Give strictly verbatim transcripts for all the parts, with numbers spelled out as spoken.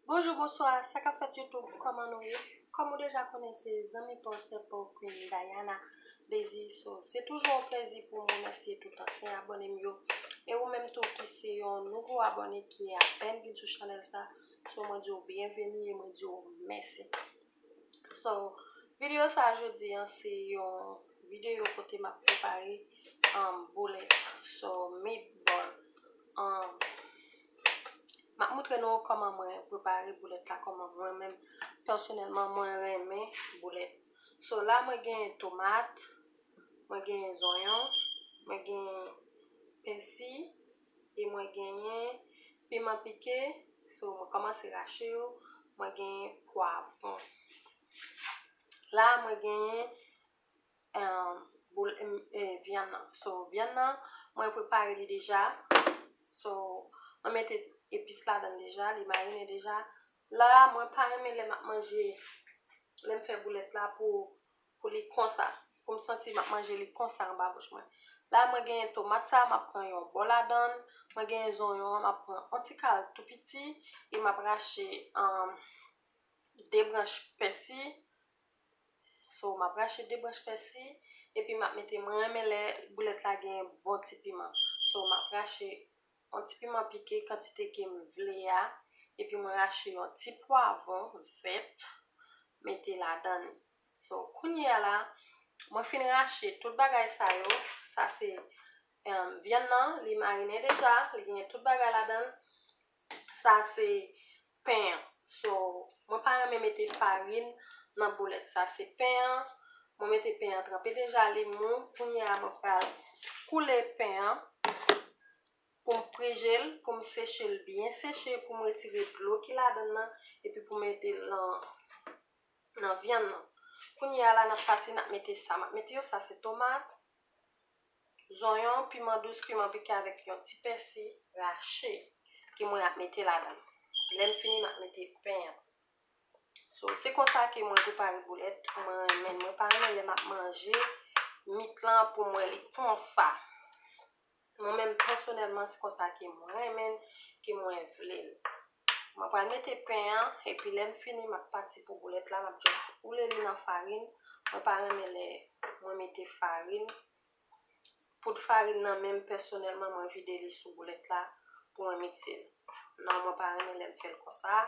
Bonjou, bonswa, sa k ap fèt YouTube, kòman nou ye? Kòm ou deja konnen, se zanmi pa w, sè pa w, Queen Diana Désir. So, se toujou yon plezi pou m remèsye tout ansyen abòne m yo. E ou menm tou ki se yon nouvo abòne ki apèn vin sou chanèl sa, so mwen di w byenveni e mwen di w mèsi. So, videyo sa jodi an se yon videyo kote m ap prepare, um, boulèt, so meatball. Um, m ap montre nou kòman mwen prepare boulèt la, kòman mwen menm pèsonèlman mwen renmen boulèt. So, la mwen genyen tomat, mwen genyen zonyon, mwen genyen pèsi, e mwen genyen piman pike. So, mwen kòmanse rache yo. Mwen genyen pwavwon. La, mwen genyen, um, boul, um, eh, vyann nan. So, vyann nan, mwen prepare li deja. So, mwen mete epis ladan l deja, li marine deja. La, mwen pa renmen lè m ap manje, lè m fè boulèt la pou, pou li konsa, pou m santi m ap manje li konsa anba bouch mwen. La, mwen genyen tomat sa, m ap pran yon bò ladan l. Mwen genyen zonyon an, m ap pran yon ti kal tou piti, e m ap rache, um, de branch pèsi. So, m ap rache de branch pèsi, epi m ap mete, mwen renmen lè boulèt la genyen bon ti piman. So, m ap rache yon ti piman pike kantite ke m vle a, epi mwen rache yon ti pwavwon vèt, mete ladan l. So, kounye a la, mwen fin rache tout bagay sa yo. Sa se, em, vyann nan, li marine deja, li genyen tout bagay ladan l. Sa se pen an. So, mwen pa renmen mete farin nan boulèt. Sa se pen an. Mwen mete pen an tranpe deja, li mou. Kounye a, mwen pral koule pen an pou m prije l, pou m seche l byen seche, pou m retire dlo ki ladan l nan, epi pou m mete l nan, nan vyann nan. Kounye a la, n ap pati, n ap mete sa. M ap mete yo, sa se tomat, zonyon, piman dous, piman pike avèk yon ti pèsi rache ke mwen ap mete ladan l. Lè m fini, m ap mete pen an. So, se konsa ke mwen prepare boulèt. Mwen renmen, mwen pa renmen lè m ap manje mit lan pou m wè li konsa. Mwen menm pèsonèlman, se konsa ke mwen renmen, ke mwen vle l. Mwen pral mete pen an, epi lè m fini, m ap pati pou boulèt la, m ap just woule li nan farin. Mwen pa renmen lè mwen mete farin. Poud farin nan menm, pèsonèlman, mwen vide li sou boulèt la pou mwen mikse l. Non, mwen pa renmen lè m fè l konsa.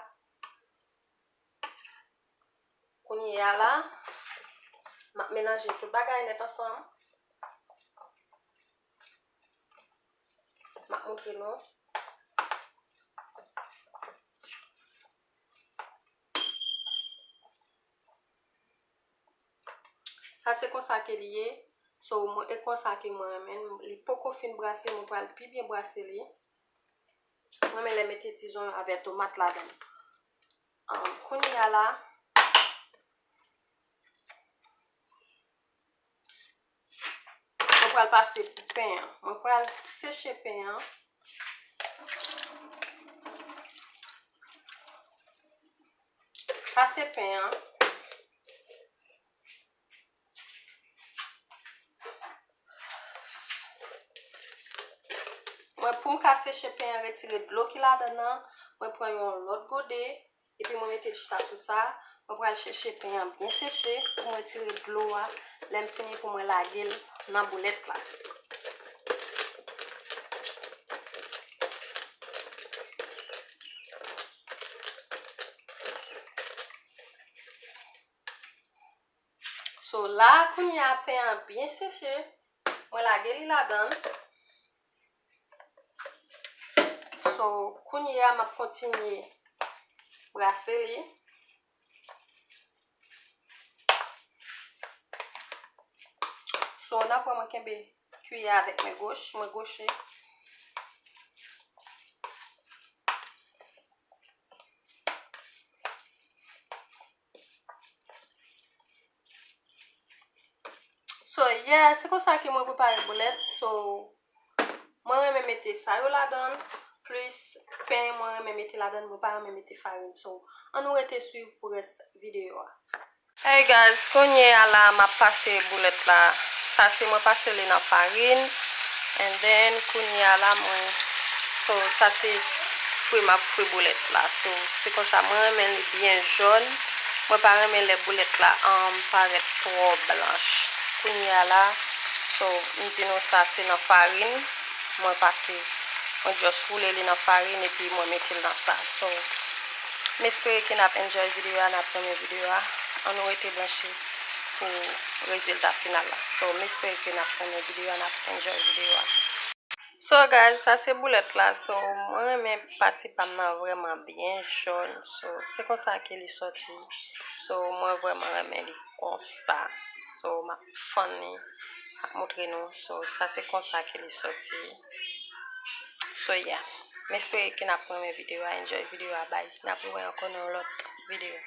Kounye a la, m ap melanje tout bagay nèt ansanm. M ap montre nou. Sa se konsa ke li ye. So, mwen, e konsa ke mwen renmen l. Li poko fin brase, mwen pral pi byen brase li. Mwen renmen lè mete ti zonyon avè tomat ladan l. Um, kounye a la, mwen pral pase pou pen an. Mwen pral seche pen an. Pase pen an. Mwen, pou m ka seche pen an, retire dlo ki ladan nan, mwen pran yon lòt gode, epi mwen mete l chita sou sa. Mwen pral seche pen an byen seche pou mwen retire dlo a. Lè m fini pou mwen lage l nan boulèt la. So, la, kounye a, pen an byen seche. Mwen lage li ladan l. So, kounye a, m ap kontinye brase li. So, n ap wè mwen kenbe kiyè avèk men goch, men goche. So, yeah, se konsa ke mwen prepare boulèt. So, mwen renmen mete sa yo ladan l, plis pen mwen renmen mete ladan l, mwen pa renmen mete farin. So, ann nou rete swiv pou rès videyo a. Hey guys, kounye a la m ap pase boulèt la. Sa se mwen pase li nan farin. And then kounye a la mwen, so sa se Fri m ap fri boulèt la. So, se konsa, mwen renmen li byen jòn. Mwen pa renmen lè boulèt la um, parèt twò blanch. Kounye a la, so, m di nou sa se nan farin. Mwen pase, mwen just woule li nan farin epi mwen mete l nan sa. So, m espere ke n ap enjoy videyo a, n ap renmen videyo a. Ann nou rete branche pou rezilta final la. So, m espere ke n ap renmen videyo a, n ap enjoy videyo a. So guys, sa se boulèt la. So, mwen renmen pati pa m nan vrèman byen jòn. So, se konsa ke li sòti. So, mwen vrèman renmen li konsa. So, m ap fann li, m ap montre nou. So, sa se konsa ke li sòti. So, yeah. M espere ke n ap renmen videyo a, enjoy videyo a, bye. N ap wè ankò nan yon lòt videyo.